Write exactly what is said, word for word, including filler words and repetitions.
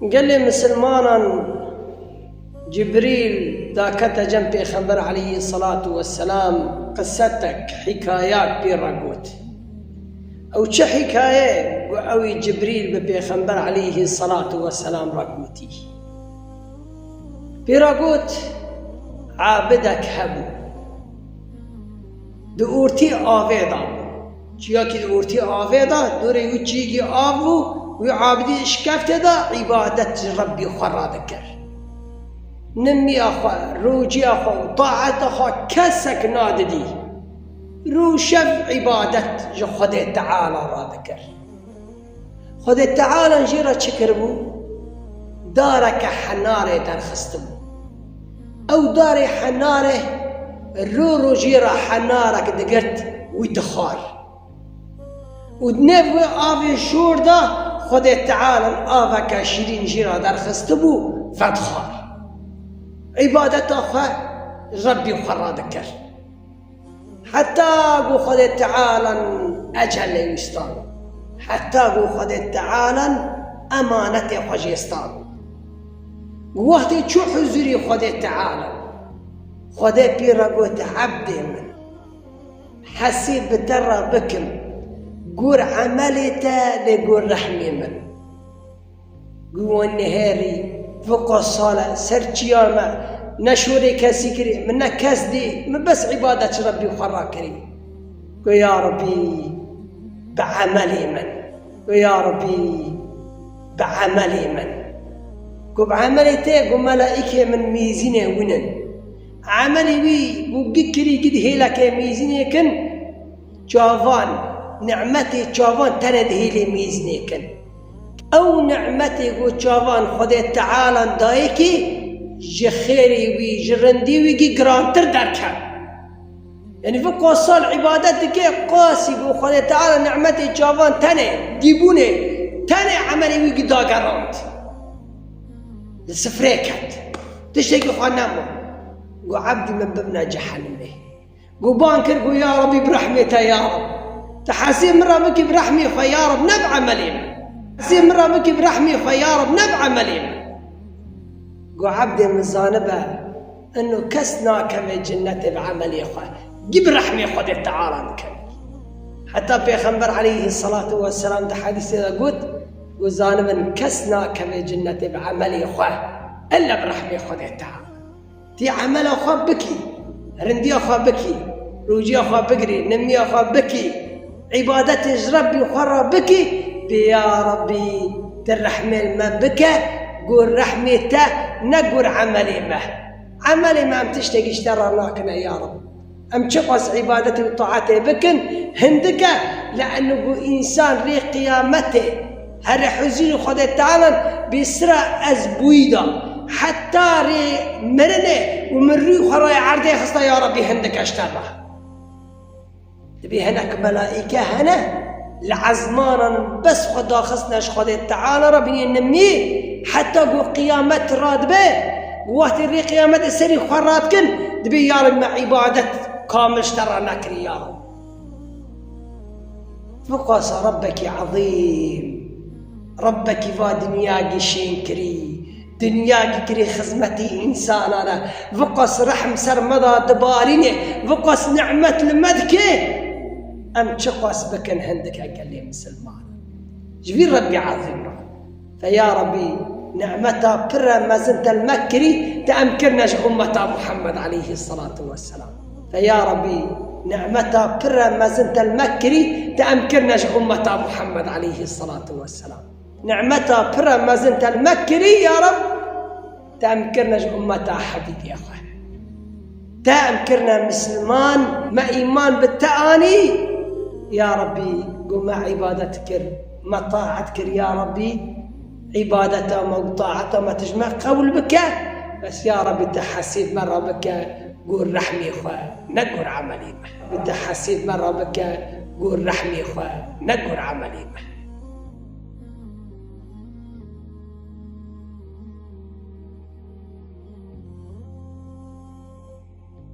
Gelê misilmanan Cibrîl dakete cem Pêxember aleyhî selatu weselam qisetek, hîkayek pê re got. Ew çi hîkaye? Got, ew ê Cibrîl bi Pêxember aleyhî selatu weselam re gotî. Pê re got, abidek hebû. Di ortê avê de bû. Çiyakî di ortê avê de, dorê wî çiyekî av bû, wî abidî şikeftê de îbadet ji Rebbî xwe re dikir. Nimiya xwe, rociya xwe û taeta xwe kesek nadidî. Rû şev îbadet ji Xwedê Teala re dikir. Xwedê Teala jê re çi kiribû? Dareke henarê derxistibû. Ew darê henarê ro rojê re henarek digirt, wî dixwar. Û di nêv wê avê şor de Xwedê Teala aveke şirîn jê re derxistibû, vedixwar. Îbadeta xwe Rebbî xwe re dikir. Heta ku Xwedê Teala ecelê wî stan. Heta ku Xwedê Teala emanetê xwe jê stan. Wextê çû huzûrê Xwedê Teala, Xwedê pê re got, ebdê min, hesîb bi te re bikim, gor emelê te lê gor rehmê min. Got, we nihêrî, viqas sal e, ser çiya me, ne şorê kesî kirî, min ne kes dî, min bes îbadet ji Rebbî xwe re kirî. Got, ya Rebbî, bi emelê min. Got, ya Rebbî, bi emelê min. Got, bi emelê te? Got, melaîkê min mîzînê wî nin. Emelê wî, got, gi kirî, gi di hêlekê mîzînê kin, çavan, nimetê çavan tenê di hêlê mîzînê kin. Ew nimetê ku çavan Xwedê Teala dayikî, ji xêrê wî, ji rindî wî gî girantir derket. Yanî viqas sal îbadet dike, qasî ku Xwedê Teala nimetê çavan tenê, dîbûnê, tenê emelê wî gî dagerand. Li sifrê ket. Tiştekî xwe nema. Got, ebdî min bimne cehenimê. Got, ban kir, got, ya Rebbî, bi rehmê te ya Reb. Tu hesê min re bikî bi rehmê xwe ya Reb, ne bi emelê min. Hesê min re bikî bi rehmê xwe ya Reb, ne bi emelê min. Got, ebdê min zanibe, ino kes nakeve cinnetê bi emelê xwe. Gî bi rehmê Xwedê Teala dikeve. Heta Pêxember aleyhî selatu weselam di hedîsê de got, got, zanibin kes nakeve cinnetê bi emelê xwe. Illa bi rehmê Xwedê Teala. Tî emela xwe bikî, rindiya xwe bikî, rûciya xwe bigirî, nimiya xwe bikî, îbadetê ji Rebbî xwe re bikî, bê ya Rebbî, tu rehmê li me bike, gor rehmê te, ne gor emelê me. Emelê me em tiştekî ji te re nakine ya Rebbî. Em çiqas îbadetê û taetê bikin, hindik e, li eno ku însan rê qiyametê here huzûrê Xwedê Teala bê sira ez bûyî da, heta rê mirinê û min rûyê xwe rayê erdê xista, ya Rebbî, hindik e ji te re. Dibê hinek melaîke hene, li ezmanan bes xwe daxistine ji Xwedê Teala re, binê nimî, heta ku qiyamet radibe, wextê rê qiyametê serî xwe radikin, dibê ya Reb me îbadet kamil ji te re nekirî ya Reb. Viqas Rebbekî ezîm, Rebbekî va dinya gişên kirî, dinya gî kirî xizmetî însanan e. Viqas rehm ser me da dibarîne, viqas nimet li me dike. Em çiqas bikin hindik e gelê misilman. Ji vî Rebbî ezîm re. Fe ya Rebbî, nimeta pir e mezin te li me kirî, te em kirine ji ummeta Muhammed aleyhî selatu weselam. Fe ya Rebbî, nimeta pir e mezin te li me kirî, te em kirine ji ummeta Muhammed aleyhî selatu weselam. Nimeta pir e mezin te li me kirî, ya Reb, te em kirine ji ummeta Hebîbê xwe. Te em kirine misilman, me îman bi te anî. Ya Rebbî, ku me îbadet kir, me taet kir, ya Rebbî, îbadeta me û taeta me tu ji me qebûl bike. Bes ya Rebbî, tu hesîb me re bike, gor rehmê xwe, ne gor emelê me. Bi tu hesîb me re bike, gor rehmê xwe, ne gor emelê me.